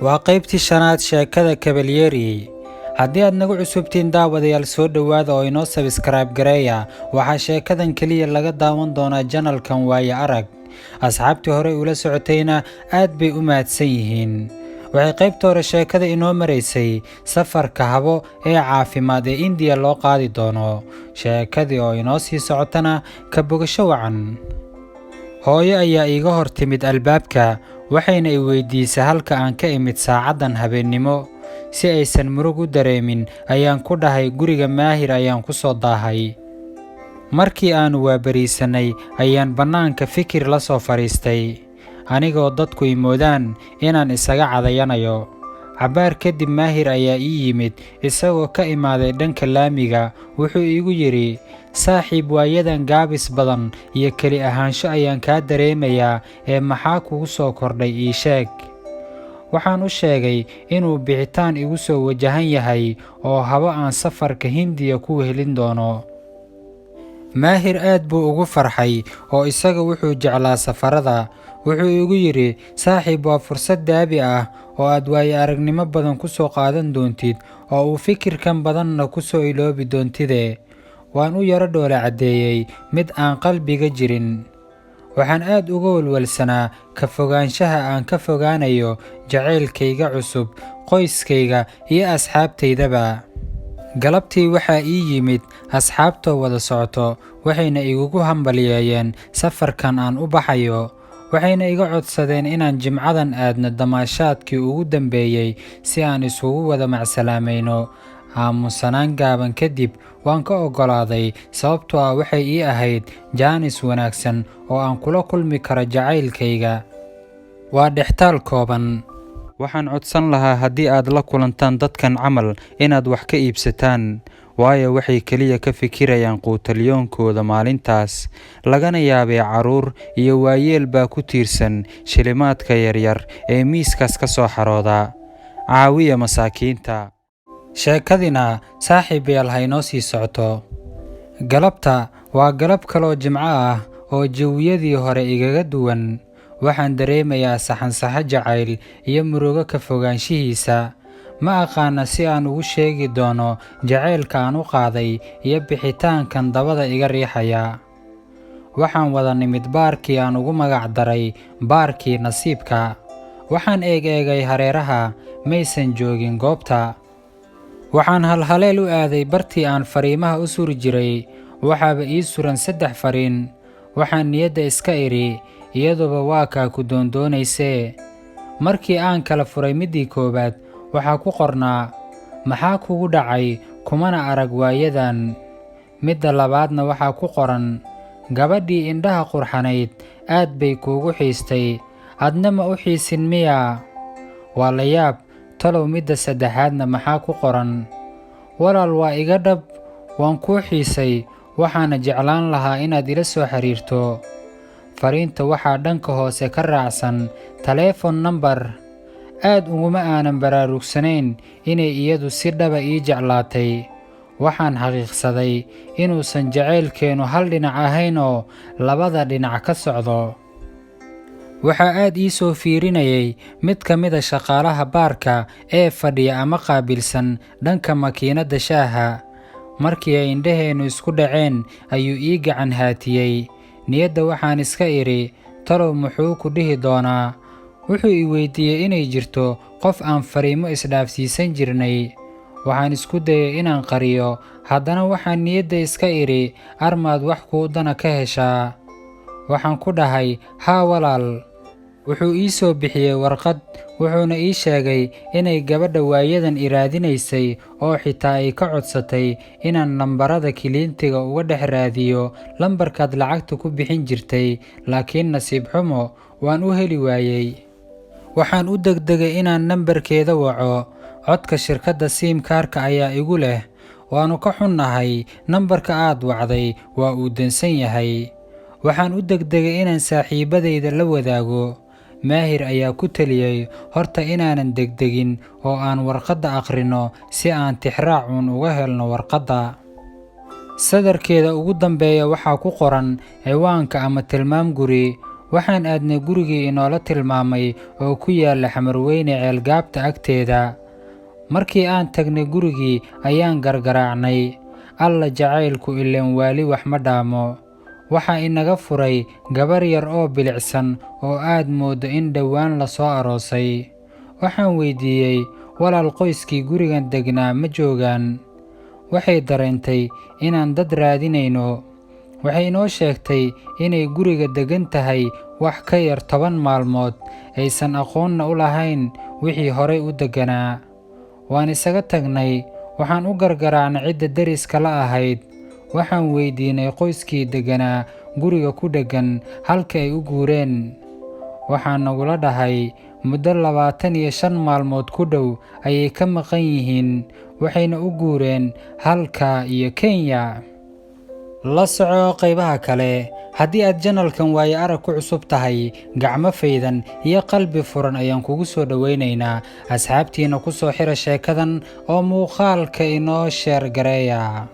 Waa qaybtii shanaad sheekada Kabalyeri. Haddii aad nagu cusubtiin, daawadayaal, soo dhowaada oo inoo subscribe gareeya. Waxaa sheekadan keliya laga daawan doonaa channelkan Waaye Arag. Asxaabtii horey ula socotayna aad bay u mahadsan yihiin. Waxay qaybta hore sheekada inoo maraysay safarka Habo ee caafimaad ee Indiya loo qaadi doono. Sheekadii oo inoo sii socotana ka bogasho wacan. Hooyo ayaa iiga hor timid albaabka, waxayna i weydiisay halka aan ka imid saacaddan habeennimo. Si aysan murug u dareemin ayaan ku dhahay, "Guriga Maahir ayaan ku soo daahay." Markii aannu waabariisanay ayaan bannaanka fikir la soo fadhiistay, anigoo dadku i moodaan inaan isaga cadayanayo. Cabbaar kadib Maahir ayaa ii yimid isagoo ka imaaday dhanka laamiga. Wuxuu iigu yidhi, "Saaxiib, waayadan gaabis badan iyo keli ahaansho ayaan kaa dareemayaa ee maxaa kugu soo kordhay? Ii sheeg." Waxaan u sheegay inuu bixitaan igu soo wajahan yahay oo Habo aan safarka Hindiya ku wehelin doono. Maahir aad buu ugu farxay oo isaga wuxuu jeclaa safarada. Wuxuu igu yidhi, "Saaxiib, waa fursad dahabi ah oo aad waayo aragnimo badan ku soo qaadan doontid oo uu fikirkan badanna ku soo iloobi doontide." Waan u yaro dhoola caddeeyey mid aan qalbiga jirin. Waxaan aad uga walwalsanaa ka fogaanshaha aan ka fogaanayo jacaylkayga cusub, qoyskayga iyo asxaabtaydaba. Galabtii waxaa ii yimid asxaabtoo wada socoto, waxayna igugu hambalyeeyeen safarkan aan u baxayo, waxayna iga codsadeen inaan Jimcadan aadno damaashaadkii ugu dambeeyey si aan isugu wada macsalaamayno. Aamusanaan gaaban kadib waan ka oggolaaday, sababtoo ah waxay ii ahayd jaanis wanaagsan oo aan kula kulmi karo jacaylkayga. Waa dhextaal kooban. Waxaan codsan lahaa, haddii aad la kulantaan dadkan camal, inaad wax ka iibsataan, waayo waxay keliya ka fikirayaan quutalyoonkooda maalintaas. Lagana yaabee carruur iyo waayeel baa ku tiirsan shilimaadka yaryar ee miiskaas ka soo xarooda. Caawiya masaakiinta. Sheekadina, saaxiibayaal, ha inoo sii socoto. Galabta waa galab kaloo Jimco ah oo jawiyadii hore igaga duwan. Waxaan dareemayaa saxansaxo jacayl iyo murugo ka fogaanshihiisa. Ma aqaana si aan ugu sheegi doono jacaylka aan u qaaday iyo bixitaankan dabada iga riixaya. Waxaan wada nimid baarkii aan ugu magac daray baarkii nasiibka. Waxaan eeg-eegay hareeraha, maysan joogin goobta. Waxaan halhaleel u aaday bartii aan fariimaha u suri jiray. Waxaaba ii suran saddex fariin. Waxaan niyadda iska idhi, "Iyaduba waa kaa ku doondoonaysee." Markii aan kala furay middii koowaad, waxaa ku qornaa, "Maxaa kugu dhacay? Kumana arag waayadan." Midda labaadna waxaa ku qoran, "Gabadhii indhaha qurxanayd aad bay kuugu xiistay, adna ma u xiisin miyaa?" Waa la yaab. Talow midda saddexaadna maxaa ku qoran? "Walaal, waa iga dhab, waan kuu xiisay, waxaana jeclaan lahaa inaad ila soo xiriirto." Fariinta waxaa dhanka hoose ka raacsan taleefon nambar. Aad uguma aanan baraarugsanayn inay iyadu si dhaba ii jeclaatay. Waxaan xaqiiqsaday inuusan jacaylkeennu hal dhinac ahayn oo labada dhinac ka socdo. Waxaa aad ii soo fiirinayay mid ka mid ah shaqaalaha baarka ee fadhiya ama qaabilsan dhanka makiinadda shaaha. Markii ay indhaheennu isku dhaceen ayuu ii gacan haatiyey. Niyadda waxaan iska idhi, "Talow muxuu ku dhihi doonaa?" Wuxuu i weydiiyey inay jirto qof aan fariimo isdhaafsiisan jirnay. Waxaan isku dayay inaan qariyo, haddana waxaan niyadda iska idhi, "Armaad wax kuu dana ka heshaa?" Waxaan ku dhahay, "Haa, walaal." Wuxuu ii soo bixiyey warqad, wuxuuna ii sheegay inay gabadha waayadan i raadinaysay oo xitaa ay ka codsatay inaan lambarada kiliintiga uga dhex raadiyo lambarkaad lacagta ku bixin jirtay, laakiin nasiib xumo waan u heli waayey. Waxaan u degdegay inaan nambarkeeda waco. Codka shirkadda SIM kaarka ayaa igu leh, "Waannu ka xunnahay, nambarka aad wacday waa uu dansan yahay." Waxaan u degdegay inaan saaxiibadayda la wadaago. Maahir ayaa ku taliyey horta inaanan degdegin oo aan warqadda akhrino si aan tixraac uun uga helno warqadda. Sadarkeeda ugu dambeeya waxaa ku qoran ciwaanka ama tilmaam guri. Waxaan aadnay gurigii inoola tilmaamay oo ku yaalla Xamarweyne, Ceelgaabta agteeda. Markii aan tagnay gurigii ayaan gargaraacnay. Alla, jacaylku ileen waali wax ma dhaamo. Waxaa inaga furay gabar yar oo bilicsan oo aad mooddo in dhowaan la soo aroosay. Waxaan weydiiyey, "Walaal, qoyskii gurigan degnaa ma joogaan?" Waxay dareentay inaan dad raadinayno. Waxay inoo sheegtay inay guriga deggan tahay wax ka yar 10 maalmood, aysan aqoonna u lahayn wixii horay u degganaa. Waan isaga tagnay. Waxaan u gargaraacnay cidda deriska la ahayd. Waxaan weydiinay qoyskii degganaa guriga ku dheggan halka ay u guureen. Waxaa nagula dhahay muddo 25 maalmood ku dhow ayay ka maqan yihiin, waxayna u guureen halka iyo Kenya. La soco qaybaha kale. Haddii aad channelkan Waayo Arag ku cusub tahay, gacmo faydan iyo qalbi furan ayaan kugu soo dhowaynaynaa. Asxaabtiina ku soo xira sheekadan oo muuqaalka inoo share gareeya.